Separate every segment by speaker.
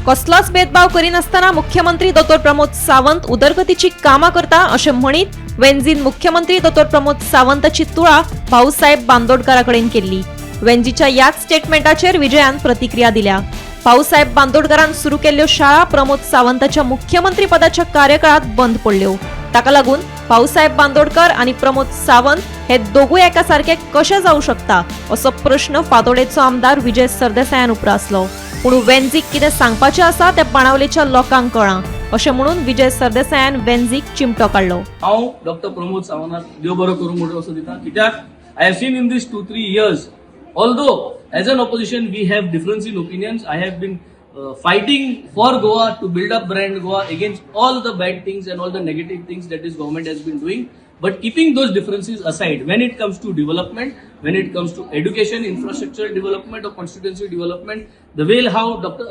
Speaker 1: कसलोच भेदभाव करिनासतना मुख्यमंत्री दोतोर प्रमोद सावंत उदरगतीची कामां करता अशें म्हणीत वेंझीन मुख्यमंत्री दोतोर प्रमोद सावंताची तुळा भाऊसाहेब बांदोडकारा कडेन केल्ली. वेंझीच्या ह्याच स्टेटमेंटाचेर विजयान प्रतिक्रिया दिल्या. भाऊसाहेब बांदोडकारान सुरू केल्ल्यो शाळा प्रमोद सावंताच्या मुख्यमंत्रीपदाच्या कार्यकाळात बंद पडल्यो. ताका लागून भाऊसाहेब बांदोडकर आनी प्रमोद सावंत हे दोगूय एकासारखे कशे जावं शकता, असो प्रश्न फातोडेचो आमदार विजय सरदेसायान उप्रासलो. पूण वेंझीक कितें सांगपाचें आसा तें बाणावलेच्या लोकांक कळ्ळां, अशें म्हणून विजय सरदेसायान वेंझीक चिमटो काडलो.
Speaker 2: हांव डॉक्टर प्रमोद सावंताक देव बरो करूं म्हणून असो दिता, कित्याक I have seen in this 2-3 years, although as an opposition we have difference in opinions, I have been fighting for Goa to build up brand Goa against all the bad things and all the negative things that this government has been doing. But keeping those differences aside, when it comes to development, when it comes to education, infrastructure development or constituency development, the way how Dr.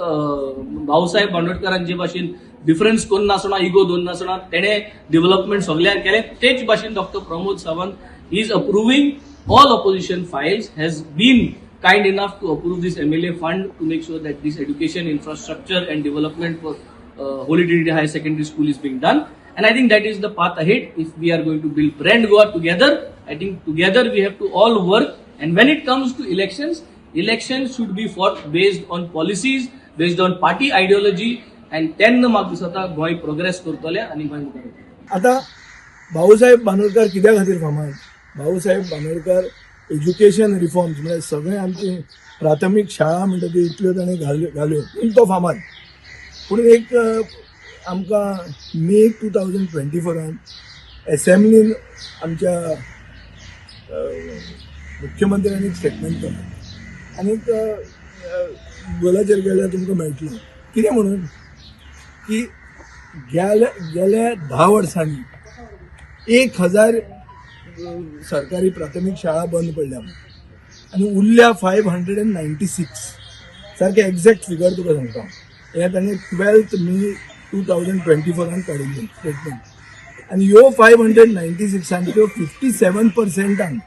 Speaker 2: Bhausaheb बांदोडकरान जे भाशेन difference करून नासतना, ego दोन नासतना तेणे development सगळ्याक केलें, तेच भाशेन doctor Pramod Sawant is approving all opposition files, has been kind enough to approve this MLA fund to make sure that this education infrastructure and development for Holy Trinity Higher Secondary School is being done. And I think that is the path ahead if we are going to build brand Goa together. I think together we have to all work. And when it comes to elections, elections should be fought based on policies, based on party ideology, and तेन्ना म्हाका दिसता Goa progress करतले आनी गोंय मुखार वतलें.
Speaker 3: आता भाऊसाहेब बांदोडकर कित्या खातीर फामाद? भाऊसाहेब बांदोडकर एज्युकेशन रिफॉर्म्स, म्हळ्यार सगळे आमची प्राथमीक शाळा म्हणटा ती इतल्यो ताणें घाल्यो घाल्यो पूण तो फामाद. पूण एक आमकां मे 2024रान एसेंब्लीन आमच्या मुख्यमंत्र्यांनी एक स्टेटमेंट केलें आनीक गुगलाचेर गेल्यार तुमकां मेळटलो. कितें म्हणून की गेल्या गेल्या 10 वर्सांनी 1000 सरकारी प्राथमीक शाळा बंद पडल्या आनी उरल्या 596. सारकें एग्जॅक्ट फिगर तुका सांगता. हें ताणें 12th May 2024रान काडिल्लें स्टेटमेंट. आनी ह्यो 596ांच्यो 57%ान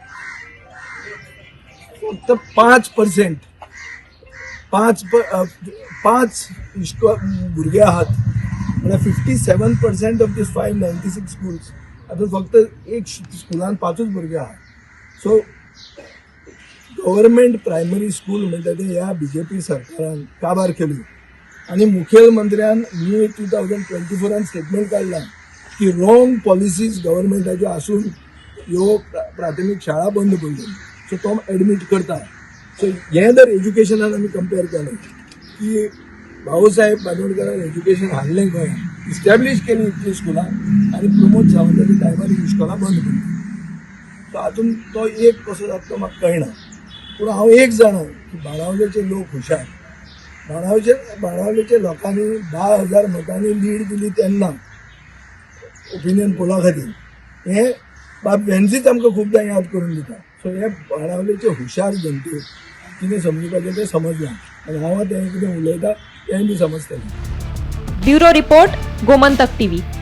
Speaker 3: फक्त 5%, पांच इश्को भुरगे आहात. म्हळ्यार 57% of these 596 schools हातूंत फक्त एक स्कुलान पांचूच भुरगे आहात. सो गव्हर्मेंट प्रायमरी स्कूल म्हणटा ते ह्या बीजेपी सरकारान काबार केली आनी मुखेलमंत्र्यान मे 2024रान स्टेटमेंट काडला की रॉंग पॉलिसीज गव्हर्मेंटाच्यो आसून ह्यो प्राथमीक शाळा बंद पडल्यो. सो तो एडमीट करता. सो हें जर एज्युकेशनान आमी कंपेर केलें की भाऊसाहेब बांदोडकरान एज्युकेशन हाडलें गोंयांत, इस्टॅब्लीश केली इतलीं स्कुलां आनी प्रमोद सावंताच्या टायमार ही इस्कोलां बंद पडली. सो हातूंत तो एक कसो जाता तो म्हाका कळना. पूण हांव एक जाणा की बाणावलेचे लोक हुशार. बाणावलेचे लोकांनी 10,000 मतांनी लीड दिली तेन्ना ओपिनियन पोला खातीर. हें बाब वेन्झीच आमकां खुबदां याद करून दिता. सो हे बाणावलेचे हुशार जनतेक कितें समजुपाचें तें समजलां आनी हांव आतां हें कितें उलयता तेंय बी समजतलें.
Speaker 1: Bureau report, Gomantak TV.